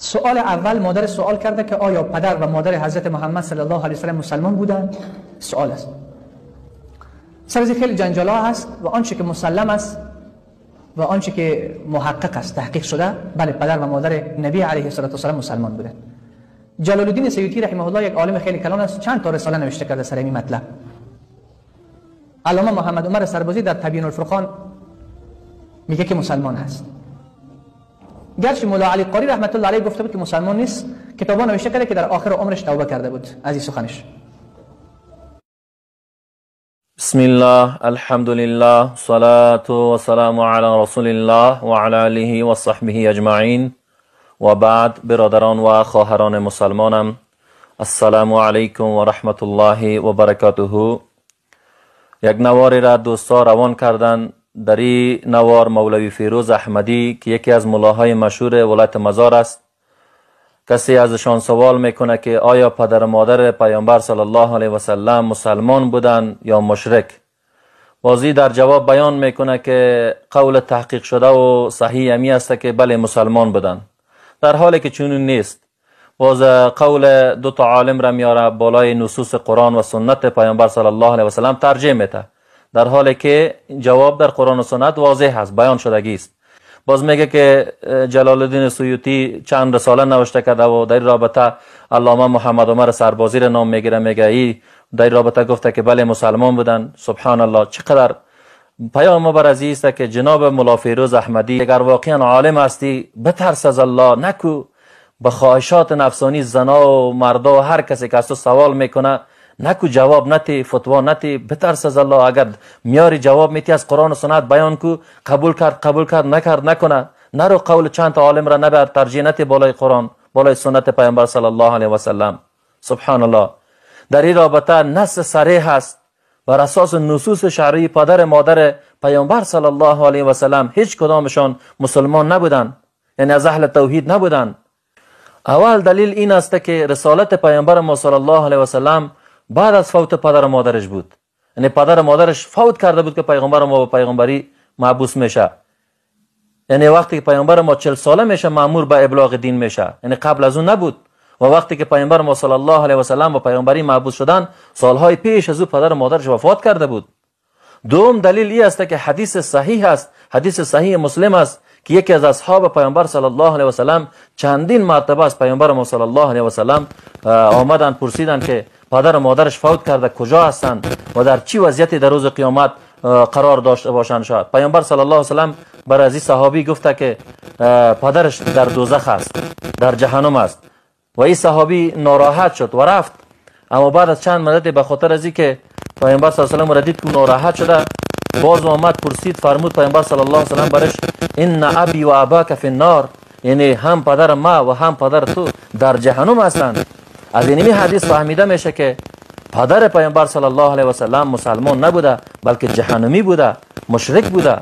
سوال اول، مادر سوال کرده که آیا پدر و مادر حضرت محمد صلی الله علیه و سلم مسلمان بودند؟ سوال است. سر از خیلی جنجال ها هست و آنچه که مسلم است و آنچه که محقق است، تحقیق شده، بله پدر و مادر نبی علیه الصلاة والسلام مسلمان بودند. جلال الدین سیوطی رحمه الله یک عالم خیلی کلان است، چند تا رساله نوشته کرده سر این مطلب. علامه محمد عمر سربازی در تبیین الفرقان میگه که مسلمان هست. گرچه مولا علی قاری رحمت الله علیه گفته بود که مسلمان نیست، کتابا نوشته کرده که در آخر عمرش توبه کرده بود از این سخنش. بسم الله، الحمد لله، صلاة و سلام علی رسول الله و علی آله و صحبه اجمعین و بعد. برادران و خواهران مسلمانم، السلام علیکم و رحمت الله و برکاته. یک نواری را دوستا روان کردن. در این نوار مولوی فیروز احمدی که یکی از ملاهای مشهور ولایت مزار است، کسی ازشان سوال میکنه که آیا پدر و مادر پیامبر صلی الله علیه و سلم مسلمان بودند یا مشرک؟ بازی در جواب بیان میکنه که قول تحقیق شده و صحیح امی است که بله مسلمان بودند، در حالی که چنین نیست. باز قول دو تا عالم را میاره بالای نصوص قرآن و سنت پیامبر صلی الله علیه و سلم ترجیح میده، در حالی که جواب در قرآن و سنت واضح است، بیان شدگی است. باز میگه که جلال الدین سیوطی چند رساله نوشته کرده و در رابطه علامه محمد عمر سربازی را نام میگیره، میگه ای در رابطه گفته که بله مسلمان بودن. سبحان الله، چقدر پیام ما بر از است که جناب مولا فیروز احمدی اگر واقعا عالم هستی بترس از الله، نکو به خواهشات نفسانی زنا و مردا و هر کسی که از تو سوال میکنه نکو جواب نتی، فتوا نتی، بترس از الله. اگر میاری جواب میتی از قرآن و سنت بیان کو، قبول کرد قبول کرد، نکرد نکنه، نرو قول چند تا عالم را نبر، ترجیح نتی بالای قرآن، بالای سنت پیامبر صلی الله علیه و سلم. سبحان الله. در این رابطه نص صریح است، بر اساس نصوص شرعی پدر مادر پیامبر صلی الله علیه و سلم هیچ کدامشان مسلمان نبودند، یعنی از اهل توحید نبودند. اول دلیل این است که رسالت پیامبر ما صلی الله علیه و سلم بعد از فوت پدر و مادرش بود، یعنی پدر و مادرش فوت کرده بود که پیغمبر ما به پیغمبری مبعوث میشه. یعنی وقتی که پیامبر ما 40 ساله میشه مأمور به ابلاغ دین میشه، یعنی قبل از اون نبود. و وقتی که پیامبر ما صلی الله علیه و سلم به پیغمبری مبعوث شدن، سالهای پیش از او پدر و مادرش وفات کرده بود. دوم دلیل این است که حدیث صحیح است، حدیث صحیح مسلم است که یکی از اصحاب پیامبر صلی الله علیه و سلم چندین مرتبه از پیامبر ما صلی الله علیه و سلم آمدن پرسیدن که پدر و مادرش فوت کرده کجا هستند و در چی وضعیتی در روز قیامت قرار داشته باشند. شاید پیامبر صلی الله علیه و سلم بر از این صحابی گفته که پدرش در دوزخ است، در جهنم است. و این صحابی ناراحت شد و رفت. اما بعد از چند مدت به خاطر از اینکه پیامبر صلی الله علیه و سلم را دید که ناراحت شده، باز آمد پرسید، فرمود پیامبر صلی الله علیه و سلم برش ان ابی و اباک فی النار، یعنی هم پدر ما و هم پدر تو در جهنم هستند. از اینمی حدیث فهمیده میشه که پدر پیامبر صلی الله علیه و سلم مسلمان نبوده، بلکه جهنمی بوده، مشرک بوده.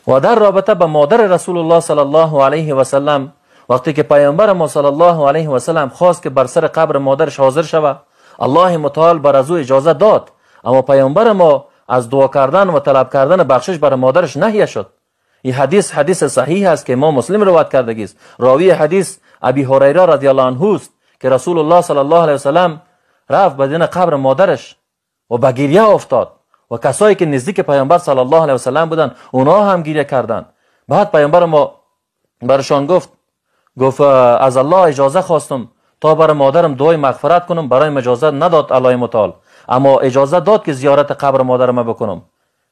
و در رابطه به مادر رسول الله صلی الله علیه و سلم، وقتی که پیامبر ما صلی الله علیه و سلم خواست که بر سر قبر مادرش حاضر شود، الله متعال بر از او اجازه داد، اما پیامبر ما از دعا کردن و طلب کردن بخشش بر مادرش نهی شد. این حدیث حدیث صحیح است که ما مسلم روایت کردگی است. راوی حدیث ابی هریره رضی الله عنه است که رسول الله صلی الله علیه و سلم رفت به دین قبر مادرش و به گریه افتاد و کسایی که نزدیک پیامبر صلی الله علیه و سلم بودند اونا هم گریه کردند. بعد پیامبر ما برشان گفت از الله اجازه خواستم تا بر مادرم دعای مغفرت کنم، برایم اجازه نداد الله متعال، اما اجازه داد که زیارت قبر مادرم بکنم،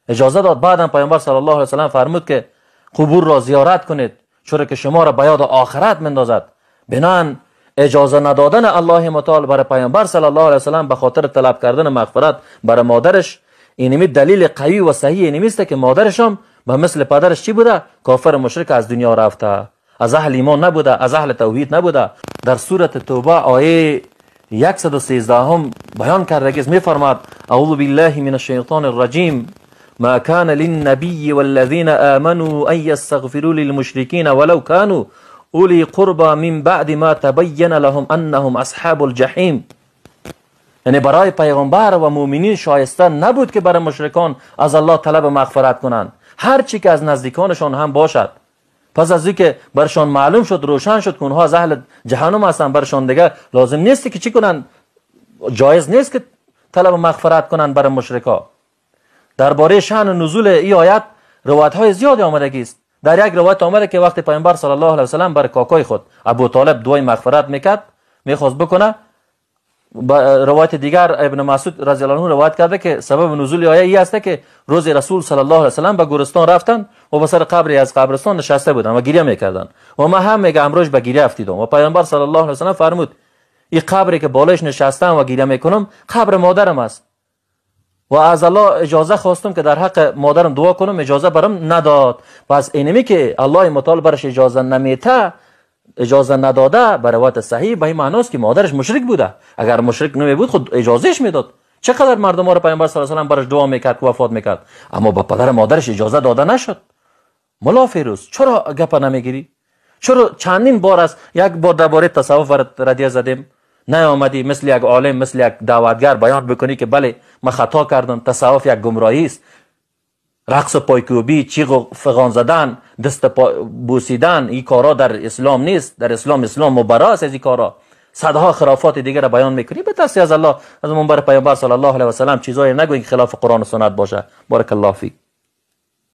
اجازه داد. بعدم پیامبر صلی الله علیه و سلم فرمود که قبور را زیارت کنید چرا که شما را به یاد آخرت مندازد. بنان اجازه ندادن الله متعال برای پیامبر صلی الله علیه و سلم به خاطر طلب کردن مغفرت برای مادرش، اینمی دلیل قوی و صحیح اینمی است که مادرش هم به مثل پدرش چی بوده؟ کافر مشرک از دنیا رفته، از اهل ایمان نبوده، از اهل توحید نبوده. در سورت توبه آیه 113 هم بیان کرده که میفرماد اعوذ بالله من الشیطان الرجیم ما كان للنبي والذين آمنوا أن يستغفروا للمشركين ولو كانوا أولي قربى من بعد ما تبين لهم أنهم أصحاب الجحیم. یعنی برای پیغمبر و مؤمنین شایسته نبود که برای مشرکان از الله طلب مغفرت کنند، هر چی که از نزدیکانشان هم باشد. پس از اینکه برشان معلوم شد، روشن شد که اونها از اهل جهنم هستند، برشان دیگه لازم نیست که چی کنن، جایز نیست که طلب مغفرت کنن برای مشرکا. درباره شأن نزول ای آیت روایت های زیادی آمدگی است. در یک روایت آمده که وقتی پیامبر صلی الله علیه و سلم بر کاکای خود ابو طالب دعای مغفرت میکرد، میخواست بکنه، روایت دیگر ابن مسعود رضی الله عنه روایت کرده که سبب نزول آیه ای است که روز رسول صلی الله علیه و سلم به گورستان رفتن و به سر قبری از قبرستان نشسته بودن و گریه میکردن و من هم میگه امروز به گریه افتیدم و پیامبر صلی الله علیه و سلم فرمود این قبری که بالایش نشستم و گریه میکنم قبر مادرم است و از الله اجازه خواستم که در حق مادرم دعا کنم، اجازه برم نداد. پس اینمی که الله متعال برش اجازه نمیته، اجازه نداده، به روایت صحیح به این معناست که مادرش مشرک بوده. اگر مشرک نمی بود خود اجازهش میداد. چقدر مردم ها رو پیامبر صلی الله علیه و سلم برش دعا میکرد که وفات میکرد، اما به پدر مادرش اجازه داده نشد. ملا فیروز چرا گپ نمیگیری؟ چرا چندین بار است، یک بار درباره تصوف ردیه زدیم، نیامدی مثل یک عالم، مثل یک دعوتگر بیان بکنی که بله من خطا کردم، تصوف یک گمراهی است، رقص و پایکوبی، چیغ و فغان زدن، دست بوسیدن، این کارا در اسلام نیست، در اسلام اسلام مبرا است از این کارا. صدها خرافات دیگر را بیان میکنی. به دستی از الله، از منبر پیامبر صلی الله علیه و سلم چیزایی نگوین که خلاف قرآن و سنت باشه. بارک الله فیک.